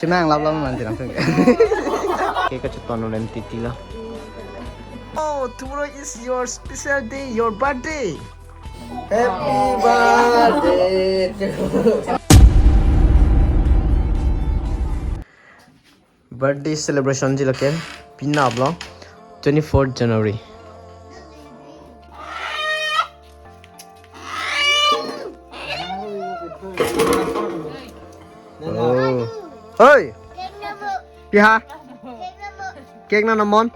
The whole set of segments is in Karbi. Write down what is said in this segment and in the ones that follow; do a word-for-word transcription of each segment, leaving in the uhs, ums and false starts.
Chinang lap lap man chinang sung. Cake kacheton rem titi lo. Oh, tomorrow is your special day, your birthday. Happy birthday to you. Birthday celebration ji lo ke, pinap lo, twenty-fourth January. Oh. Hoi. Piha. Cake na namon.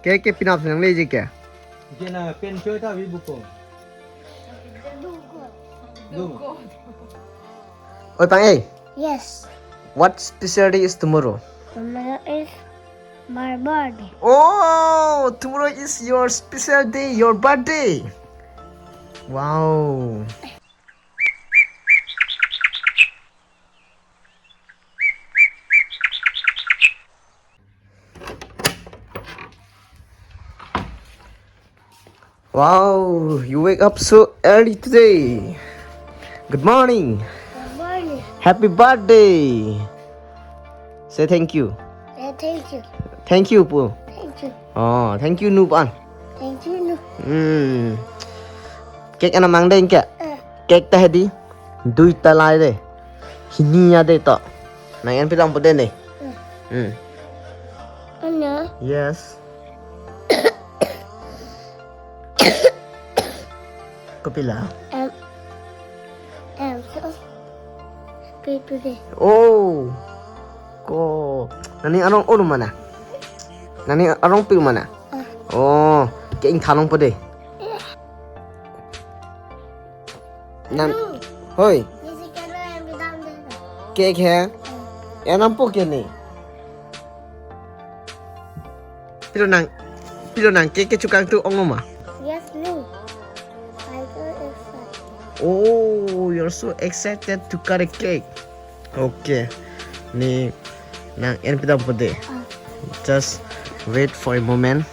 Cake ke pinap senang leji ke. Ke na pen choi ta vi buko. Duko. Oi pang eh. Yes. What special day is tomorrow? Tomorrow is my birthday. Oh, tomorrow is your special day, your birthday. Wow. Wow, you wake up so early today. Good morning. Good morning. Happy birthday. Say thank you. Say thank you. Thank you, pu. Thank you. Oh, thank you, nu pan. Thank you, nu. Hmm. Cake ana mang deng ke? Eh. Cake ta hedi. Dui ta lai de. Hini ya de to. Nang en pidam pu den de. Eh. Hmm. Ana. Yes. Kopilo? Em, em, so, pi pi de. Oh. Ko. Nani arong ulu mana? Nani arong pi mana? Ah. Oh, ke ing thanong pu de. Nan, hoi. Ni si kena yang bidang de. Cake he? Em. Enam pu ke ni. Pilo nang, pilo nang cake kechukang tu ong ma? Yes, no. I so excited. Oh, you're so excited to cut a cake. Okay. Ni nang en pidam pu de. Ah. Just wait for a moment.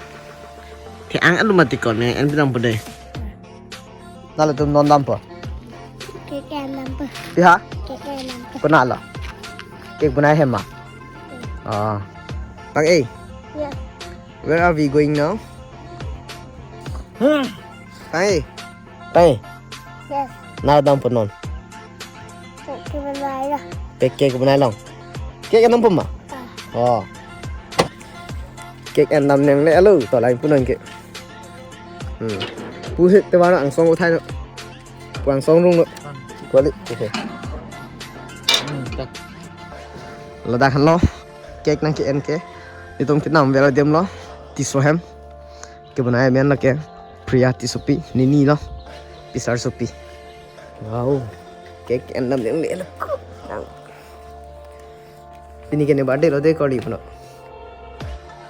Te ang alu mati kon ni en pidam pu de. Nalo tum non dam pu. Cake en dam pu. Piha? Cake en dam pu. Kona lo. Cake bunai hem ma. Ah. Pang eh. Yes. Where are we going now? Hmm. Pang eh. Pang eh. Yes. Nalo dam pu non. Cake ke bunai lo. Cake ke bunai lo. Cake en dam pu ma? Ah. Oh. Cake en dam nang le alo to lang pu non ke. Hmm. Pu hit te wana angsong uthai lo. Pu angsong rung lo. Kuali. Okay. Hmm, tak. Ladak han lo. Cake nang ke en ke. Itum kinam vela dem lo. Tisso hem. Ke bunai men lo ke. Priya Tissopi. Nini lo. Pisar Sopi. Wow. Cake en dam nang le alo. Pini ke ne birthday lo de kali puno.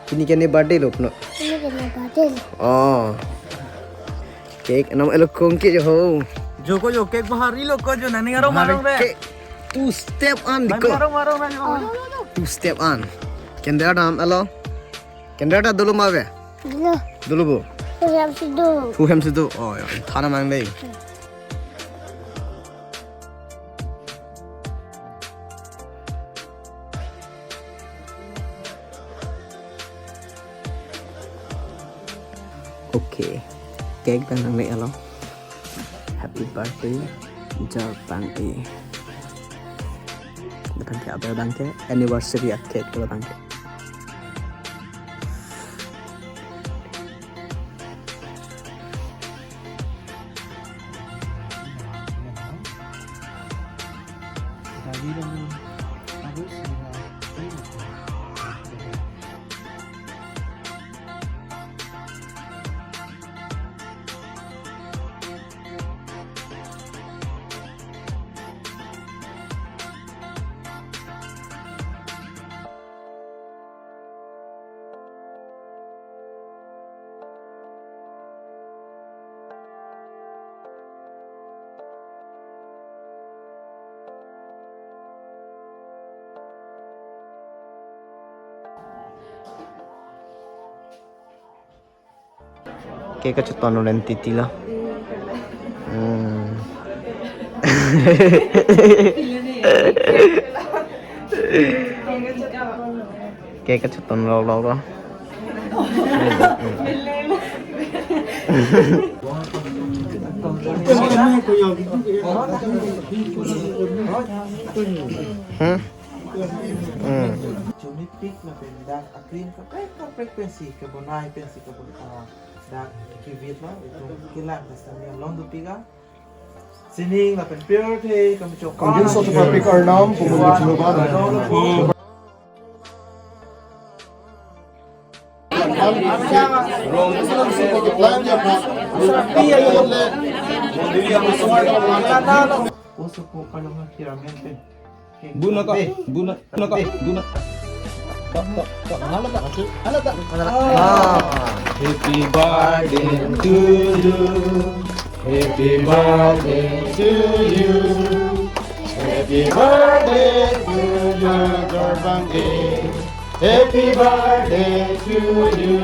Pini ke ne birthday lo puno. Pini ke ne birthday lo. Oh. Cake en dam alo kong ke jo ho. Jo ko jo cake bahari lo ko jo nani arong bahari arong de. Cake. Two step an nani diko. Arong arong nani arong. Two step an. Candle dam alo. Candle ta dolo ma ve. Dolo. Dolo bo. Hu hem si do. Hu hem si do. Oh ya. Thana mang dei. Okay. Cake pen nangle alo. Happy birthday, Jar Pang E. Abang ke, abang ke anniversary a cake abang ke. Cake kacheton len titi lo. Hmm. Cake kacheton lok lok lo. Hmm? Hmm. Chumi pik lapen dak a-cream kaprek kaprek pensi kabonai pensi kabon, ah, dak kivit lo, itum kelang ta sitame along dopik a. Sining lapen pirthe kamichok. Kangding so tupa pik arnam, pumung chuluban. Usupu kalung hiramenpe. Buna ka, buna, buna ka, buna. Tok, tok, tok. Hala ta, hala ta, hala ta. Ah. Happy birthday to you. Happy birthday to you. Happy birthday to you, Jorbang K. Happy birthday to you.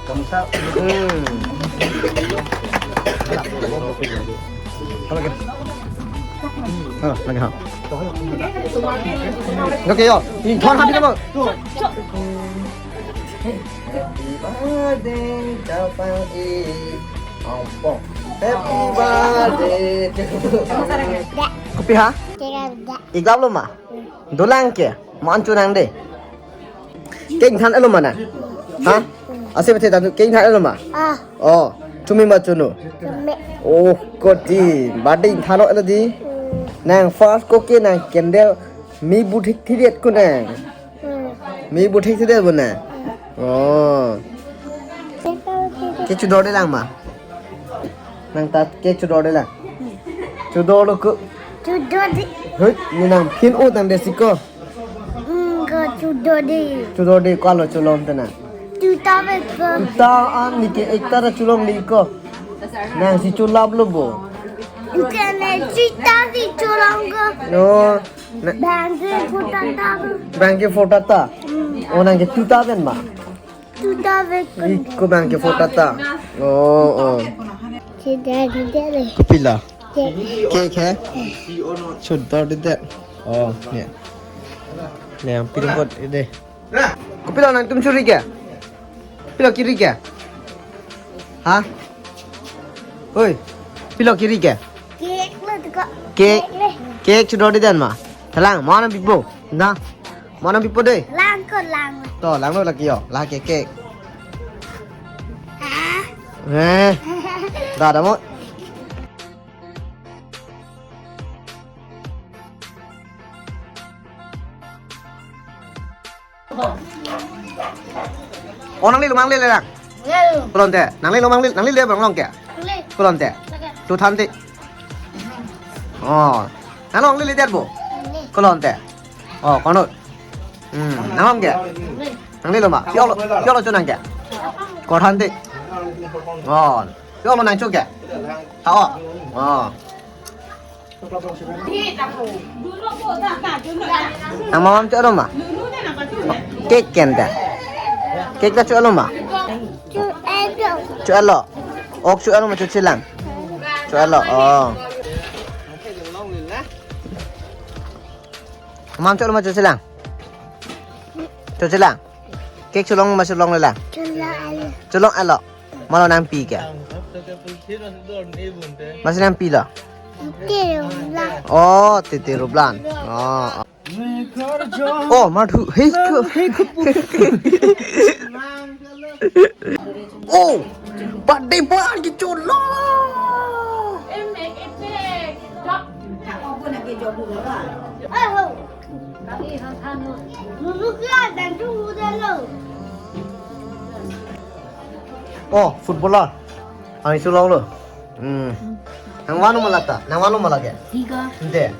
Kamusta? Hmm. Lagi. Ha, lagi ha. Okay, yo. Ini thon habis apa? Happy birthday, Jorbang K. Ompong. Happy birthday to you. Kopi ha? Tidak ada. Iklap lo ma? Dolang ke? Mo-an chonang de. Cake than elo ma na? Ha? Ase bete than cake than elo ma? Ah. Oh, chumi ma chunu. Chumi. Oh, koti. Birthday than elo di. Hmm. Nang first ko ke nang candle mi buthik thidet ko nang. Hmm. Mi buthik thidet bo na. Hmm. Oh. Cake chudor de lang ma. Nang ta cake chudor de lang. Chudor lo ko. Chudor de. Hei, ne nang phin o tang de si ko. Hmm, ko chudor de. Chudor de ko alo chulom tena. Tuta ve ko. Tuta an ne ke ekta ra chulom de ko. Nang si chulap lo bo. Tuta ne tuta ve chulom ko. No. Na- Bang ke phota ta. Bang ke phota ta. Hmm. O nang ke tuta ven ma. Tuta ve ko. Iko bang ke phota ta. Oh, oh. Sida sida le. Kopi la? Cake. Cake hai? Chudor de de. Oh, ne. Ne, ang piring kot de. Kopi la nangtum churi ke? Pilo kiri ke? Ha? Oi, pilo kiri ke? Cake lo tu ko. Cake. Cake le. Cake chudor de dan ma. Thalang, mo-an pipo. Na. Mo-an pipo de. Lang ko lang. To, lang lo lagi yo. Lagi cake. Ah. Eh. Dah, dah mo. Oh, nanglelo ma nanglele lang? Nanglelo. Kolon te. Nanglelo ma nanglele, nanglele bang long ke? Nanglelo. Kolon te. Lagi. Tu than te. Oh. Nang long lele det bo? Nanglelo. Kolon te. Oh, kono. Hmm, nang long ke? Nanglelo. Nanglelo ma. Pilo, pilo chonang ke? Ko than te. Oh. Pilo nangcho ke? Ha, oh. Oh. Nang mama cho-et lo ma? Cake ken ta? Cake ta cho-et lo ma? Cho-et lo. Cho-et lo. Ok cho-et lo ma, chochelang. Cho-et lo. Oh. Mama cho-et lo ma, chochelang. Chochelang. Cake cholong ma cholongle lang? Cholong alo. Cholong alo. Malo nangpi ke? Masi nangpi lo? Titi ruplan. Oh, titi ruplan. Oh, oh. Oh, mathu. Hei ko. Oh, birthday boy an ke cholo. Oh, footballer. Ang isu long lo. Hmm. Nang vanglo ma lata? Nang vanglo ma lake? Tiga. Ante.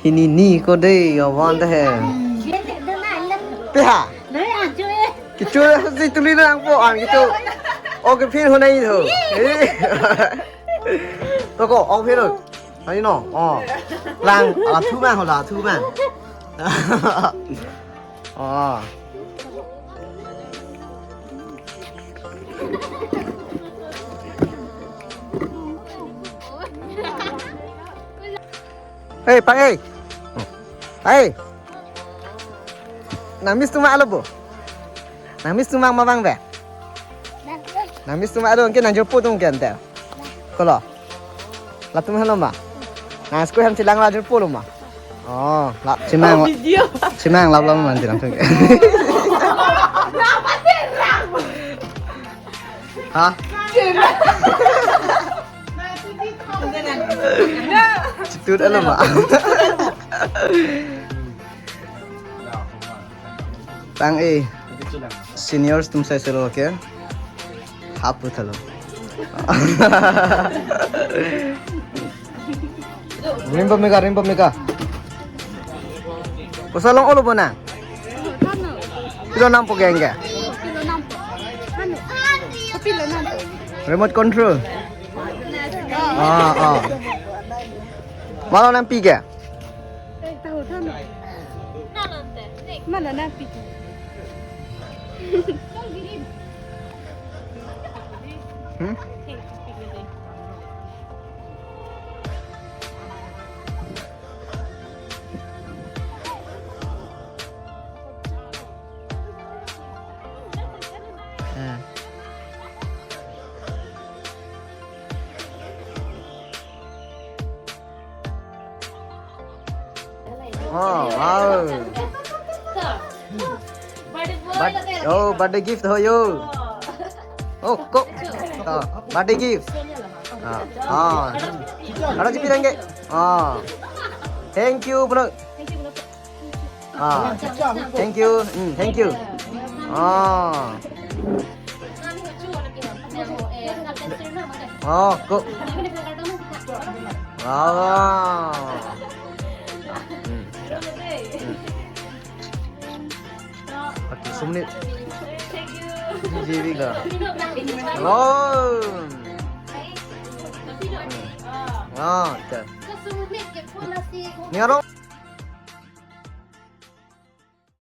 Hini ni ko de, ya van de he. Peha? Kecho si tuli nangpo, ang kecho. Okay, phin honai tho. To ko, okay lo. Hai no. Oh. Lang, ala thu mang, ala thu mang. Oh. Hei, Pak, hei. Hei. Nang miss tu ma alo bo. Nang miss tu ma mabang be. Nang miss tu ma alo, angke nang jopo tung ke ante. Kolo. Latum halo ma. Nang school hem chelang la jopo lo ma. Oh, la chimang. Video. Chimang la la man chelang tung. Ha? Chitut alo ma. Tang e. Seniors atum sai selo ke. Hapu thalo. Rimba mega, rimba mega. Kosa long olo bona. Pilo nampo ke angke. Pilo nampo. Anu. Pilo nampo. Remote control. Ah, ah. Malo nampi ke. Eh, tahu, tahu. Mana nanti? Hmm? Hmm. Oh, wow. But, oh, birthday gift ho yo. Oh, kok. Oh, birthday gift. Ah, ah. Ada si pirang ke? Ah. Thank you, bro. Ah. Thank you. Hmm, thank you. Ah. Oh, kok. Wow. Hmm. Hmm. Okay, sumni. G B ka. Oh. Hmm. Ah, okay. Ni arong.